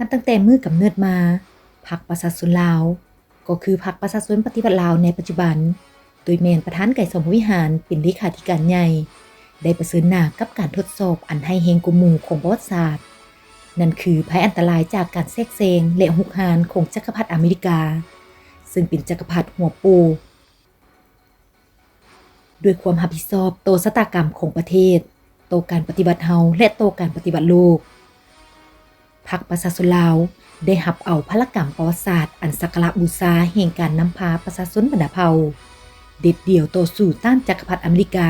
ນັບຕັ້ງແຕ່ມື້ກຳເນີດມາ, ພັກປະຊາຊົນລາວ ກໍຄືພັກປະຊາຊົນປະຕິວັດລາວໃນປັດຈຸບັນ, ໂດຍແມ່ນປະທານໄກສອນ ພົມວິຫານ ເປັນເລຂາທິການໃຫຍ່, ໄດ້ປະເຊີນໜ້າກັບການທົດສອບອັນຮ້າຍແຮງກວ່າໝູ່ຂອງປະຫວັດສາດ, ນັ້ນຄືໄພອັນຕະລາຍຈາກການແຊກແຊງ ແລະ ຮຸກຮານຂອງຈັກກະພັດອາເມລິກາ, ເຊິ່ງເປັນຈັກກະພັດຫົວໂປ່. ດ້ວຍຄວາມຮັບຜິດຊອບຕໍ່ຊະຕາກຳຂອງປະເທດ, ຕໍ່ການປະຕິວັດເຮົາ ແລະ ຕໍ່ການປະຕິວັດໂລກ, ພັກປະຊາຊົນລາວໄດ້ຮັບເອົາພາລະກຳປະຫວັດສາດອັນສັກກາລະບູຊາແຫ່ງການນຳພາປະຊາຊົນບັນດາເຜົ່າ ເດັດດ່ຽວຕໍ່ສູ້ຕ້ານຈັກກະພັດອາເມລິກາ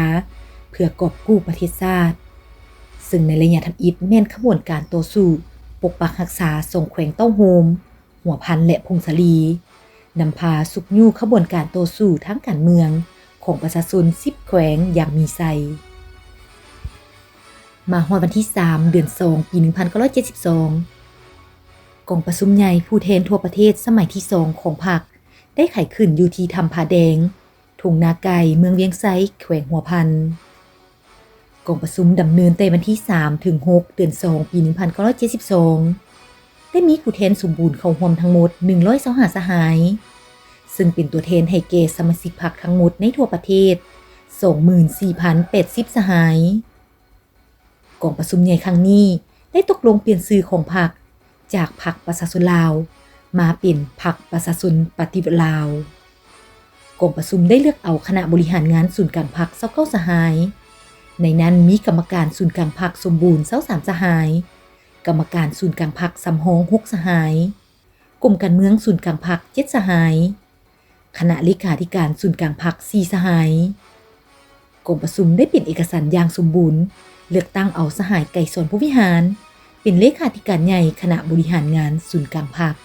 ເພື່ອກອບກູ້ປະເທດຊາດ, ເຊິ່ງໃນໄລຍະທຳອິດແມ່ນຂະບວນການຕໍ່ສູ້ປົກປັກຮັກສາສອງແຂວງເຕົ້າໂຮມ, ຫົວພັນ ແລະ ຜົ້ງສາລີ, ນຳພາຊຸກຍູ້ຂະບວນການຕໍ່ສູ້ທາງການເມືອງຂອງປະຊາຊົນສິບແຂວງຢ່າງມີໄຊ. ມາຮອດວັນທີສາມ ເດືອນສອງ ປີໜຶ່ງພັນເກົ້າຮ້ອຍເຈັດສິບສອງ, ກອງປະຊຸມໃຫຍ່ຜູ້ແທນທົ່ວປະເທດສະໄໝທີສອງຂອງພັກ ໄດ້ໄຂຂຶ້ນຢູ່ທີ່ຖ້ຳຜາແດງ, ທົ່ງນາໄກ່, ເມືອງວຽງໄຊ, ແຂວງຫົວພັນ. ກອງປະຊຸມດຳເນີນແຕ່ວັນທີສາມ ເຖິງ ຫົກ ເດືອນສອງ ປີໜຶ່ງພັນເກົ້າຮ້ອຍເຈັດສິບສອງ, ໄດ້ມີຜູ້ແທນສົມບູນເຂົ້າຮ່ວມທັງໝົດໜຶ່ງຮ້ອຍຊາວຫ້າສະຫາຍ, ເຊິ່ງເປັນຕົວແທນໃຫ້ແກ່ສະມາຊິກພັກທັງໝົດໃນທົ່ວປະເທດສອງໝື່ນສີ່ພັນແປດສິບສະຫາຍ. ກອງປະຊຸມໃຫຍ່ຄັ້ງນີ້ໄດ້ຕົກລົງປ່ຽນຊື່ຂອງພັກ ຈາກພັກປະຊາຊົນລາວ ມາເປັນພັກປະຊາຊົນປະຕິວັດລາວ. ກອງປະຊຸມໄດ້ເລືອກເອົາຄະນະບໍລິຫານງານສູນກາງພັກຊາວເກົ້າສະຫາຍ, ໃນນັ້ນມີກຳມະການສູນກາງພັກສົມບູນຊາວສາມສະຫາຍ, ກຳມະການສູນກາງພັກສຳຮອງຫົກສະຫາຍ, ກົມການເມືອງສູນກາງພັກເຈັດສະຫາຍ, ຄະນະເລຂາທິການສູນກາງພັກສີ່ສະຫາຍ. ກອງປະຊຸມໄດ້ເປັນເອກະສັນຢ່າງສົມບູນ, ເລືອກຕັ້ງເອົາສະຫາຍ ໄກສອນ ພົມວິຫານ ເປັນເລຂາທິການໃຫຍ່ຄະນະບໍລິຫານງານສູນກາງພັກ.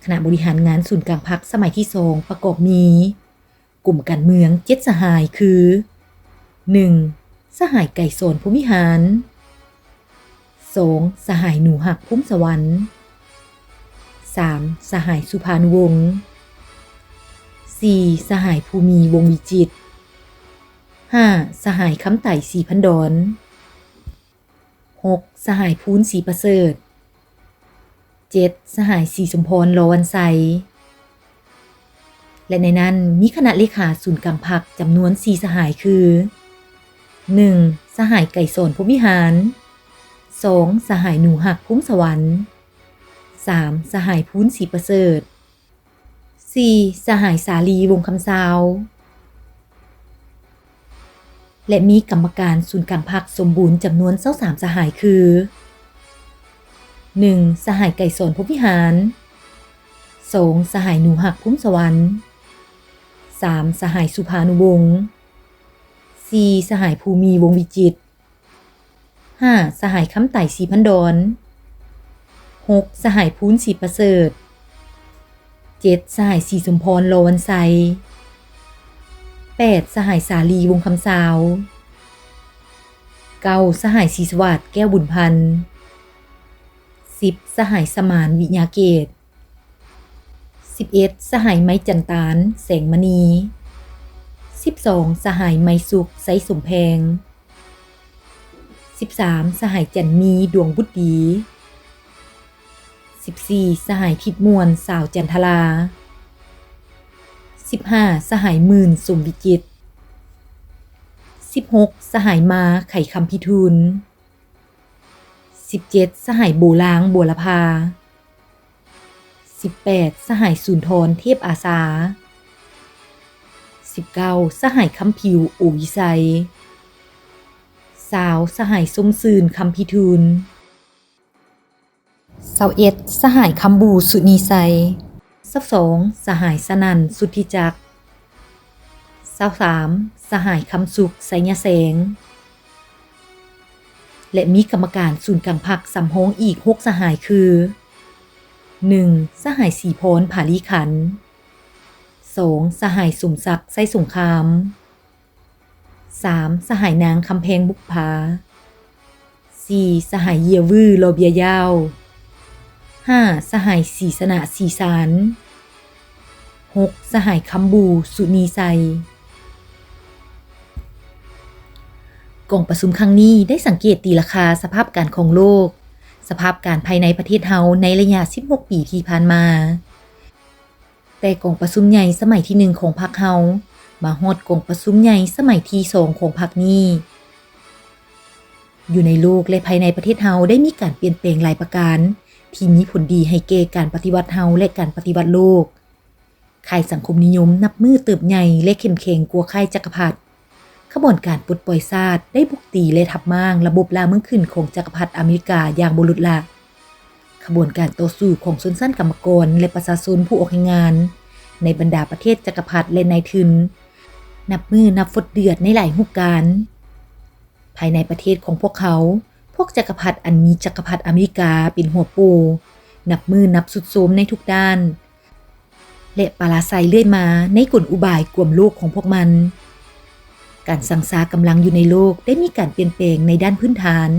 ຄະນະບໍລິຫານງານສູນກາງພັກສະໄໝທີສອງປະກອບມີ ກົມການເມືອງເຈັດສະຫາຍຄື ໜຶ່ງ ສະຫາຍ ໄກສອນ ພົມວິຫານ, ສອງ ສະຫາຍ ໜູຮັກ ພົມສະຫວັນ, ສາມ ສະຫາຍ ສຸພານຸວົງ, ສີ່ ສະຫາຍ ພູມີ ວົງວິຈິດ, ຫ້າ ສະຫາຍ ຄຳໄຕ ສີພັນດອນ, ຫົກ ສະຫາຍ ພູນ ສີປະເສີດ, ເຈັດ ສະຫາຍ ສີສົມພອນ ລໍວັນໄຊ ແລະ ໃນນັ້ນມີຄະນະເລຂາສູນກາງພັກຈຳນວນສີ່ສະຫາຍຄື ໜຶ່ງ ສະຫາຍ ໄກສອນ ພົມວິຫານ, ສອງ ສະຫາຍ ໜູຮັກ ພົມສະຫວັນ, ສາມ ສະຫາຍ ພູນ ສີປະເສີດ, ສີ່ ສະຫາຍ ສາລີ ວົງຄຳຊາວ ແລະ ມີກຳມະການສູນກາງພັກສົມບູນຈຳນວນຊາວສາມສະຫາຍຄື ໜຶ່ງ ສະຫາຍ ໄກສອນ ພົມວິຫານ, ສອງ ສະຫາຍ ໜູຮັກ ພົມສະຫວັນ, ສາມ ສະຫາຍ ສຸພານຸວົງ, ສີ່ ສະຫາຍ ພູມີ ວົງວິຈິດ, ຫ້າ ສະຫາຍ ຄຳໄຕ ສີພັນດອນ, ຫົກ ສະຫາຍ ພູນ ສີປະເສີດ, ເຈັດ ສະຫາຍ ສີສົມພອນ ລໍວັນໄຊ, ແປດ ສະຫາຍ ສາລີ ວົງຄຳຊາວ, ເກົ້າ ສະຫາຍ ສີສະຫວາດ ແກ້ວບຸນພັນ, ສິບ ສະຫາຍ ສະໝານ ວິຍາເກດ, ສິບເອັດ ສະຫາຍ ໄມຈັນຕານ ແສງມະນີ, ສິບສອງ ສະຫາຍ ໄມສຸກ ໄຊສົມແພງ, ສິບສາມ ສະຫາຍ ຈັນມີ ດວງບຸດດີ, ສິບສີ່ ສະຫາຍ ທິດມ່ວນ ສາວຈັນທະລາ, ສິບຫ້າ ສະຫາຍ ໝື່ນ ສົມວິຈິດ, ສິບຫົກ ສະຫາຍ ມາ ໄຂຄຳພິທູນ, ສິບເຈັດ ສະຫາຍ ໂບລາງ ບົວລະພາ, ສິບແປດ ສະຫາຍ ສຸນທອນ ເທບອາສາ, ສິບເກົ້າ ສະຫາຍ ຄຳຜິວ ໂອວິໄຊ, ຊາວ ສະຫາຍ ສົມຊື່ນ ຄຳພິທູນ, ຊາວເອັດ ສະຫາຍ ຄຳບູ ສຸນີໄຊ, ຊາວສອງ ສະຫາຍ ສະນັນ ສຸດທິຈັກ, ຊາວສາມ ສະຫາຍ ຄຳສຸກ ໄຊຍະແສງ ແລະ ມີກຳມະການສູນກາງພັກສຳຮອງອີກຫົກສະຫາຍຄື ໜຶ່ງ ສະຫາຍ ສີພອນ ຜາລີຂັນ, ສອງ ສະຫາຍ ສົມສັກ ໄຊສົງຄາມ, ສາມ ສະຫາຍ ນາງ ຄຳແພງ ບຸບຜາ, ສີ່ ສະຫາຍ ເຢຍວື ລໍເບຍຢາວ, ຫ້າ ສະຫາຍ ສີຊະນະ ສີສານ, ຫົກ ສະຫາຍ ຄຳບູ ສຸນີໄຊ. ກ ກອງປະຊຸມຄັ້ງນີ້ໄດ້ສັງເກດຕີລາຄາສະພາບການຂອງໂລກ, ສະພາບການພາຍໃນປະເທດເຮົາໃນໄລຍະສິບຫົກປີທີ່ຜ່ານມາ. ແຕ່ກອງປະຊຸມໃຫຍ່ສະໄໝທີໜຶ່ງຂອງພັກເຮົາ ມາຮອດກອງປະຊຸມໃຫຍ່ສະໄໝທີສອງຂອງພັກນີ້, ຢູ່ໃນໂລກ ແລະ ພາຍໃນປະເທດເຮົາໄດ້ມີການປ່ຽນແປງຫຼາຍປະການ ທີ່ມີຜົນດີໃຫ້ແກ່ການປະຕິວັດເຮົາ ແລະ ການປະຕິວັດໂລກ. ຄ້າຍສັງຄົມນິຍົມນັບມື້ເຕີບໃຫຍ່ ແລະ ເຂັ້ມແຂງກວ່າຄ້າຍຈັກກະພັດ. ຂະບວນການປົດປ່ອຍຊາດໄດ້ບຸກຕີ ແລະ ທັບມ້າງລະບົບລ່າເມືອງຂຶ້ນຂອງຈັກກະພັດອາເມລິກາຢ່າງບໍ່ຫຼຸດລະ. ຂະບວນການຕໍ່ສູ້ຂອງຊົນຊັ້ນກຳມະກອນ ແລະ ປະຊາຊົນຜູ້ອອກແຮງງານໃນບັນດາປະເທດຈັກກະພັດ ແລະ ນາຍທຶນ ນັບມື້ນັບຟົດເດືອດໃນຫຼາຍຮູບການ. ພາຍໃນປະເທດຂອງພວກເຂົາ, ພວກຈັກກະພັດອັນມີຈັກກະພັດອາເມລິກາເປັນຫົວໂປ່, ນັບມື້ນັບຊຸດໂຊມໃນທຸກດ້ານ ແລະ ປະລາໄຊເລື້ອຍມາໃນກົນອຸບາຍກວມໂລກຂອງພວກມັນ. ການຊັ່ງຊາກຳລັງຢູ່ໃນໂລກໄດ້ມີການປ່ຽນແປງໃນດ້ານພື້ນຖານ.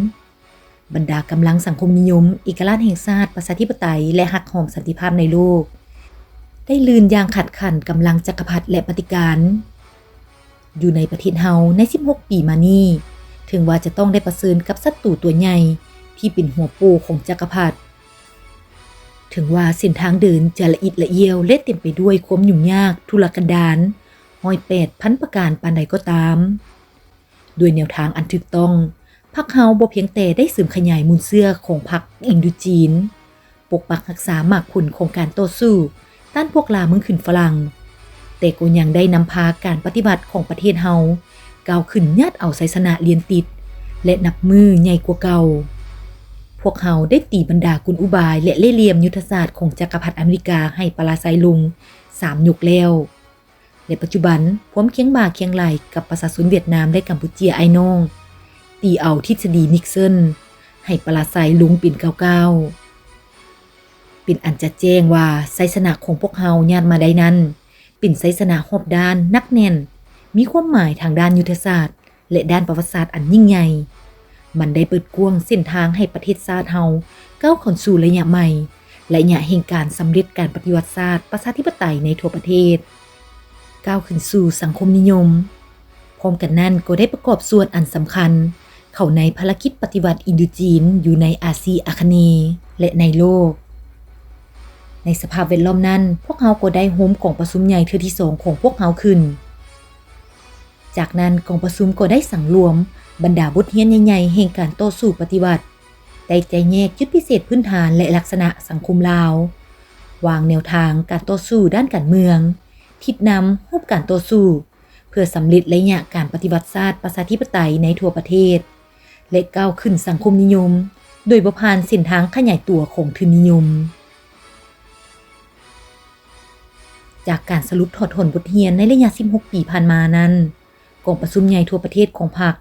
ບັນດາກຳລັງສັງຄົມນິຍົມ, ເອກະລາດແຫ່ງຊາດ, ປະຊາທິປະໄຕ ແລະ ຮັກຫອມສັນຕິພາບໃນໂລກ ໄດ້ລື່ນຢ່າງຂາດຂັນກຳລັງຈັກກະພັດ ແລະ ປະຕິການ. ຢູ່ໃນປະເທດເຮົາໃນສິບຫົກປີມານີ້, ເຖິງວ່າຈະຕ້ອງໄດ້ປະເຊີນກັບສັດຕູຕົວໃຫຍ່ທີ່ເປັນຫົວໂປ່ຂອງຈັກກະພັດ, ເຖິງວ່າເສັ້ນທາງເດີນຈະລະອິດລະອ້ຽວ ແລະ ເຕັມໄປດ້ວຍຄວາມຫຍຸ້ງຍາກ, ທຸລະກັນດານ, ຮ້ອຍແປດພັນປະການປານໃດກໍຕາມ, ດ້ວຍແນວທາງອັນຖືກຕ້ອງ, ພັກເຮົາບໍ່ພຽງແຕ່ໄດ້ເສີມຂະຫຍາຍມູນເຊື້ອຂອງພັກອິນໂດຈີນ, ປົກປັກຮັກສາໝາກຜົນຂອງການຕໍ່ສູ້ຕ້ານພວກລ່າເມືອງຂຶ້ນຝຣັ່ງ, ແຕ່ກໍຍັງໄດ້ນຳພາການປະຕິວັດຂອງປະເທດເຮົາກ້າວຂຶ້ນຍາດເອົາໄຊຊະນະລຽນຕິດ ແລະ ນັບມື້ໃຫຍ່ກວ່າເກົ່າ. ພວກເຮົາໄດ້ຕີບັນດາກົນອຸບາຍ ແລະ ເລ່ຫຼ່ຽມຍຸດທະສາດຂອງຈັກກະພັດອາເມລິກາໃຫ້ປະລາໄຊລົງສາມຍົກແລ້ວ. ແລະ ປັດຈຸບັນ, ພວມຄຽງບ່າຄຽງໄຫຼ່ກັບປະຊາຊົນຫວຽດນາມ ແລະ ກຳປູເຈຍອ້າຍນ້ອງ, ຕີເອົາທິດສະດີນິກເຊິນໃຫ້ປະລາໄຊລົງເປັນກ້າວໆ. ເປັນອັນຈະແຈ້ງວ່າ ໄຊຊະນະຂອງພວກເຮົາຍາດມາໄດ້ນັ້ນ ເປັນໄຊຊະນະຮອບດ້ານ, ໜັກແໜ້ນ, ມີຄວາມໝາຍທາງດ້ານຍຸດທະສາດ ແລະ ດ້ານປະຫວັດສາດອັນຍິ່ງໃຫຍ່. ມັນໄດ້ເປີດກວ້າງເສັ້ນທາງໃຫ້ປະເທດຊາດເຮົາກ້າວເຂົ້າສູ່ໄລຍະໃໝ່, ໄລຍະແຫ່ງການສຳເລັດການປະຕິວັດຊາດປະຊາທິປະໄຕໃນທົ່ວປະເທດ, ກ້າວຂຶ້ນສູ່ສັງຄົມນິຍົມ. ພ້ອມກັນນັ້ນກໍໄດ້ປະກອບສ່ວນອັນສຳຄັນເຂົ້າໃນພາລະກິດປະຕິວັດອິນໂດຈີນຢູ່ໃນອາຊີອາຄະເນ ແລະ ໃນໂລກ. ໃນສະພາບແວດລ້ອມນັ້ນ, ພວກເຮົາກໍໄດ້ໂຮມກອງປະຊຸມໃຫຍ່ເທື່ອທີສອງຂອງພວກເຮົາຂຶ້ນ. ຈາກນັ້ນກອງປະຊຸມກໍໄດ້ສັງລວມບັນດາບົດຮຽນໃຫຍ່ໆແຫ່ງການຕໍ່ສູ້ປະຕິວັດ, ໄດ້ແຈກແຍກຈຸດພິເສດພື້ນຖານ ແລະ ລັກສະນະສັງຄົມລາວ, ວາງແນວທາງການຕໍ່ສູ້ດ້ານການເມືອງ, ທິດນຳຮູບການຕໍ່ສູ້ ເພື່ອສຳເລັດໄລຍະການປະຕິວັດຊາດປະຊາທິປະໄຕໃນທົ່ວປະເທດ ແລະ ກ້າວຂຶ້ນສັງຄົມນິຍົມ ໂດຍບໍ່ຜ່ານເສັ້ນທາງຂະຫຍາຍຕົວຂອງທຶນນິຍົມ. ຈາກການສະຫຼຸບຖອດຖອນບົດຮຽນໃນໄລຍະສິບຫົກປີຜ່ານມານັ້ນ, ກອງປະຊຸມໃຫຍ່ທົ່ວປະເທດຂອງພັກ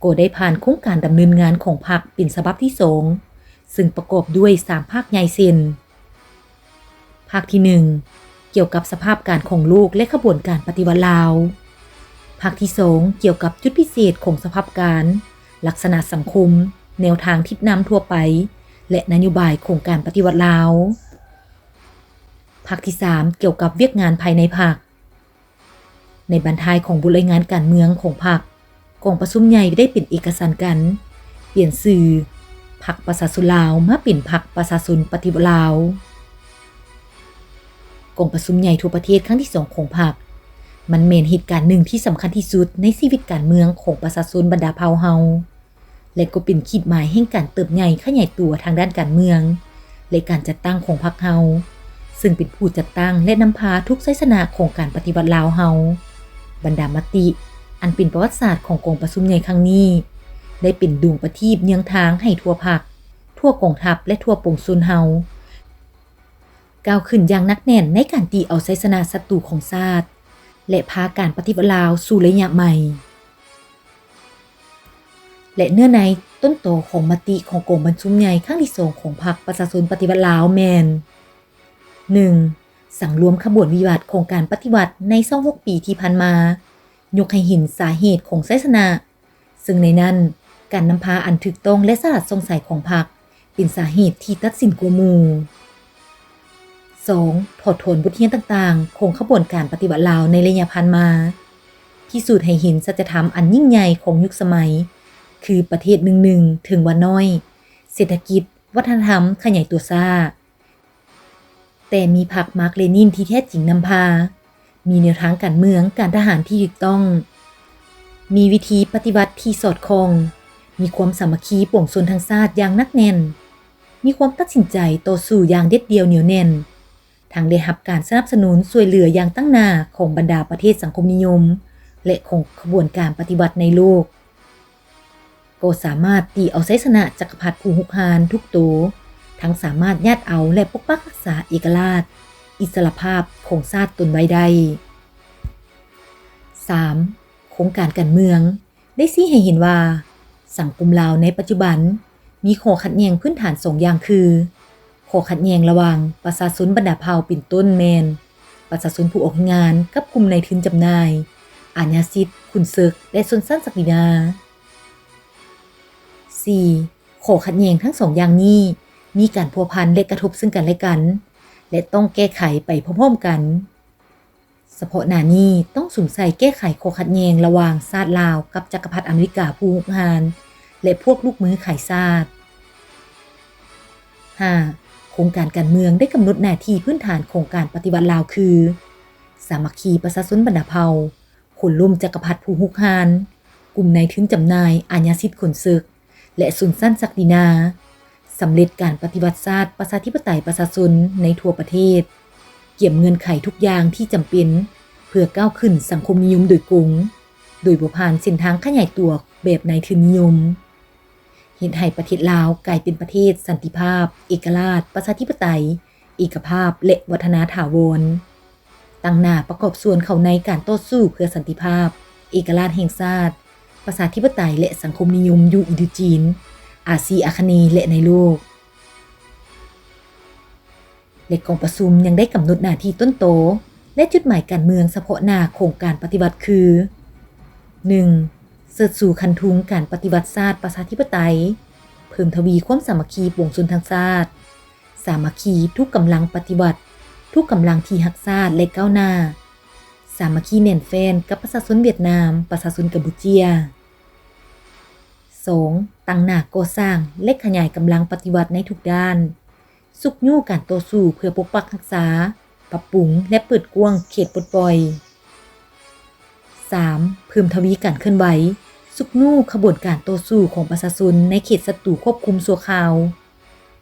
ກໍໄດ້ຜ່ານໂຄງການດຳເນີນງານຂອງພັກເປັນສະບັບທີສອງ, ເຊິ່ງປະກອບດ້ວຍສາມພາກໃຫຍ່ເຊັ່ນ, ພາກທີໜຶ່ງ ກ່ຽວກັບສະພາບການຂອງໂລກ ແລະ ຂະບວນການປະຕິວັດລາວ. ພາກທີສອງ ກ່ຽວກັບຈຸດພິເສດຂອງສະພາບການ, ລັກສະນະສັງຄົມ, ແນວທາງທິດນຳທົ່ວໄປ ແລະ ນະໂຍບາຍຂອງການປະຕິວັດລາວ. ພາກທີສາມ ກ່ຽວກັບວຽກງານພາຍໃນພັກ. ໃນບັນທາຍຂອງບົດລາຍງານການເມືອງຂອງພັກ, ກອງປະຊຸມໃຫຍ່ໄດ້ເປັນເອກະສັນກັນ ປ່ຽນຊື່ ພັກປະຊາຊົນລາວ ມາເປັນພັກປະຊາຊົນປະຕິວັດລາວ. ກອງປະຊຸມໃຫຍ່ທົ່ວປະເທດຄັ້ງທີສອງຂອງພັກ, ມັນແມ່ນເຫດການໜຶ່ງທີ່ສຳຄັນທີ່ສຸດໃນຊີວິດການເມືອງຂອງປະຊາຊົນບັນດາເຜົ່າເຮົາ. ແລະ ກໍເປັນຂີດໝາຍແຫ່ງການເຕີບໃຫຍ່ຂະຫຍາຍຕົວທາງດ້ານການເມືອງ ແລະ ການຈັດຕັ້ງຂອງພັກເຮົາ, ເຊິ່ງເປັນຜູ້ຈັດຕັ້ງ ແລະ ນຳພາທຸກໄຊຊະນະຂອງການປະຕິວັດລາວເຮົາ. ບັນດາມະຕິອັນເປັນປະຫວັດສາດຂອງກອງປະຊຸມໃຫຍ່ຄັ້ງນີ້ ໄດ້ເປັນດວງປະທີບເຍືອງທາງໃຫ້ທົ່ວພັກ, ທົ່ວກອງທັບ ແລະ ທົ່ວປວງຊົນເຮົາ ກ້າວຂຶ້ນຢ່າງໜັກແໜ້ນໃນການຕີເອົາໄຊຊະນະສັດຕູຂອງຊາດ ແລະ ພາການປະຕິວັດລາວສູ່ໄລຍະໃໝ່. ແລະ ເນື້ອໃນຕົ້ນຕໍຂອງມະຕິຂອງກອງປະຊຸມໃຫຍ່ຄັ້ງທີສອງຂອງພັກປະຊາຊົນປະຕິວັດລາວແມ່ນ, ໜຶ່ງ ສັງລວມຂະບວນວິວັດຂອງການປະຕິວັດໃນຊາວຫົກປີທີ່ຜ່ານມາ, ຍົກໃຫ້ເຫັນສາເຫດຂອງໄຊຊະນະ, ເຊິ່ງໃນນັ້ນ, ການນຳພາອັນຖືກຕ້ອງ ແລະ ສະຫຼາດສ່ອງໃສຂອງພັກ ເປັນສາເຫດທີ່ຕັດສິນກວ່າໝູ່. ສອງ ຖອດຖອນບົດຮຽນຕ່າງໆຂອງຂະບວນການປະຕິວັດລາວໃນໄລຍະຜ່ານມາ, ພິສູດໃຫ້ເຫັນສັດຈະທຳອັນຍິ່ງໃຫຍ່ຂອງຍຸກສະໄໝ ຄືປະເທດໜຶ່ງໆ ເຖິງວ່ານ້ອຍ, ເສດຖະກິດ, ວັດທະນະທຳຂະຫຍາຍຕົວຊ້າ, ແຕ່ມີພັກມາກເລນິນທີ່ແທ້ຈິງນຳພາ, ມີແນວທາງການເມືອງ, ການທະຫານທີ່ຖືກຕ້ອງ, ມີວິທີປະຕິວັດທີ່ສອດຄ່ອງ, ມີຄວາມສາມັກຄີປວງຊົນທັງຊາດຢ່າງໜັກແໜ້ນ, ມີຄວາມຕັດສິນໃຈຕໍ່ສູ້ຢ່າງເດັດດ່ຽວໜຽວແໜ້ນ, ທັງໄດ້ຮັບການສະໜັບສະໜູນຊ່ວຍເຫຼືອຢ່າງຕັ້ງໜ້າຂອງບັນດາປະເທດສັງຄົມນິຍົມ ແລະ ຂອງຂະບວນການປະຕິວັດໃນໂລກ, ກໍສາມາດຕີເອົາໄຊຊະນະຈັກກະພັດຜູ້ຮຸກຮານທຸກໂຕ, ທັງສາມາດຍາດເອົາ ແລະ ປົກປັກຮັກສາເອກະລາດ, ອິດສະຫຼະພາບຂອງຊາດຕົນໄວ້ໄດ້. ສາມ, ໂຄງການການເມືອງ ໄດ້ຊີ້ໃຫ້ເຫັນວ່າ ສັງຄົມລາວໃນປັດຈຸບັນມີຂໍ້ຂັດແຍ່ງພື້ນຖານສອງຢ່າງຄື ຂໍ້ຂັດແຍ່ງລະຫວ່າງປະຊາຊົນບັນດາເຜົ່າ ເປັນຕົ້ນແມ່ນ ປະຊາຊົນຜູ້ອອກແຮງງານ ກັບກຸ່ມນາຍທຶນຈຳໜ່າຍ, ອາຍາສິດ, ຂຸນເສິກ ແລະ ຊົນຊັ້ນສັກດິນາ. ສີ່, ຂໍ້ຂັດແຍ່ງທັງສອງຢ່າງນີ້ ມີການພົວພັນ ແລະ ກະທົບເຊິ່ງກັນແລະກັນ ແລະ ຕ້ອງແກ້ໄຂໄປພ້ອມໆກັນ. ສະເພາະໜ້ານີ້ຕ້ອງສຸມໃສ່ແກ້ໄຂຂໍ້ຂັດແຍ່ງລະຫວ່າງຊາດລາວກັບຈັກກະພັດອາເມລິກາຜູ້ຮຸກຮານ ແລະ ພວກລູກມືຂາຍຊາດ. ຫ້າ, ໂຄງການການເມືອງໄດ້ກຳນົດໜ້າທີ່ພື້ນຖານຂອງການປະຕິວັດລາວຄື ສາມັກຄີປະຊາຊົນບັນດາເຜົ່າ, ໂຄ່ນລົ້ມຈັກກະພັດຜູ້ຮຸກຮານ, ກຸ່ມນາຍທຶນຈຳໜ່າຍ, ອາຍາສິດຂົນເສິກ ແລະ ຊົນຊັ້ນສັກດິນາ, ສຳເລັດການປະຕິວັດຊາດປະຊາທິປະໄຕປະຊາຊົນໃນທົ່ວປະເທດ, ກຽມເງື່ອນໄຂທຸກຢ່າງທີ່ຈຳເປັນເພື່ອກ້າວຂຶ້ນສັງຄົມນິຍົມໂດຍກົງ, ໂດຍບໍ່ຜ່ານເສັ້ນທາງຂະຫຍາຍຕົວແບບນາຍທຶນນິຍົມ, ເຮັດໃຫ້ປະເທດລາວກາຍເປັນປະເທດສັນຕິພາບ, ເອກະລາດ, ປະຊາທິປະໄຕ, ເອກະພາບ ແລະ ວັດທະນາຖາວອນ. ຕັ້ງໜ້າປະກອບສ່ວນເຂົ້າໃນການຕໍ່ສູ້ເພື່ອສັນຕິພາບ, ເອກະລາດແຫ່ງຊາດ, ປະຊາທິປະໄຕ ແລະ ສັງຄົມນິຍົມຢູ່ອິນໂດຈີນ, ອາຊີອາຄະເນ ແລະ ໃນໂລກ. ແລະ ກອງປະຊຸມຍັງໄດ້ກຳນົດໜ້າທີ່ຕົ້ນຕໍ ແລະ ຈຸດໝາຍການເມືອງສະເພາະໜ້າຂອງການປະຕິວັດຄື ໜຶ່ງ, ເຊີດຊູຄັນທຸງການປະຕິວັດຊາດປະຊາທິປະໄຕ, ເພີ່ມທະວີຄວາມສາມັກຄີປວງຊົນທັງຊາດ, ສາມັກຄີທຸກກຳລັງປະຕິວັດ, ທຸກກຳລັງທີ່ຮັກຊາດ ແລະ ກ້າວໜ້າ, ສາມັກຄີແໜ້ນແຟ້ນກັບປະຊາຊົນຫວຽດນາມ, ປະຊາຊົນກຳປູເຈຍ. ສອງ, ຕັ້ງໜ້າກໍ່ສ້າງ ແລະ ຂະຫຍາຍກຳລັງປະຕິວັດໃນທຸກດ້ານ, ຊຸກຍູ້ການຕໍ່ສູ້ເພື່ອປົກປັກຮັກສາ, ປັບປຸງ ແລະ ເປີດກວ້າງເຂດປົດປ່ອຍ. ສາມ, ເພີ່ມທະວີການເຄື່ອນໄຫວ, ຊຸກຍູ້ຂະບວນການຕໍ່ສູ້ຂອງປະຊາຊົນໃນເຂດສັດຕູຄວບຄຸມຊົ່ວຄາວ,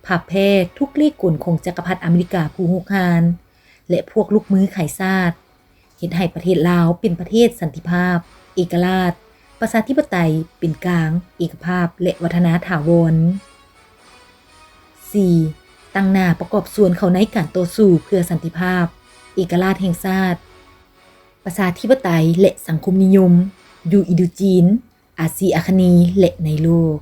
ຜາກແຜ່ທຸກລີ້ກົນຂອງຈັກກະພັດອາເມລິກາຜູ້ຮຸກຮານ ແລະ ພວກລູກມືຂາຍຊາດ, ເຮັດໃຫ້ປະເທດລາວເປັນປະເທດສັນຕິພາບ, ເອກະລາດ, ປະຊາທິປະໄຕ, ເປັນກາງ, ເອກະພາບ ແລະ ວັດທະນາຖາວອນ. ສີ່, ຕັ້ງໜ້າປະກອບສ່ວນເຂົ້າໃນການຕໍ່ສູ້ເພື່ອສັນຕິພາບ, ເອກະລາດແຫ່ງຊາດ, ປະຊາທິປະໄຕ ແລະ ສັງຄົມນິຍົມ ຢູ່ອິນໂດຈີນ, ອາຊີອາຄະເນ ແລະ ໃນໂລກ.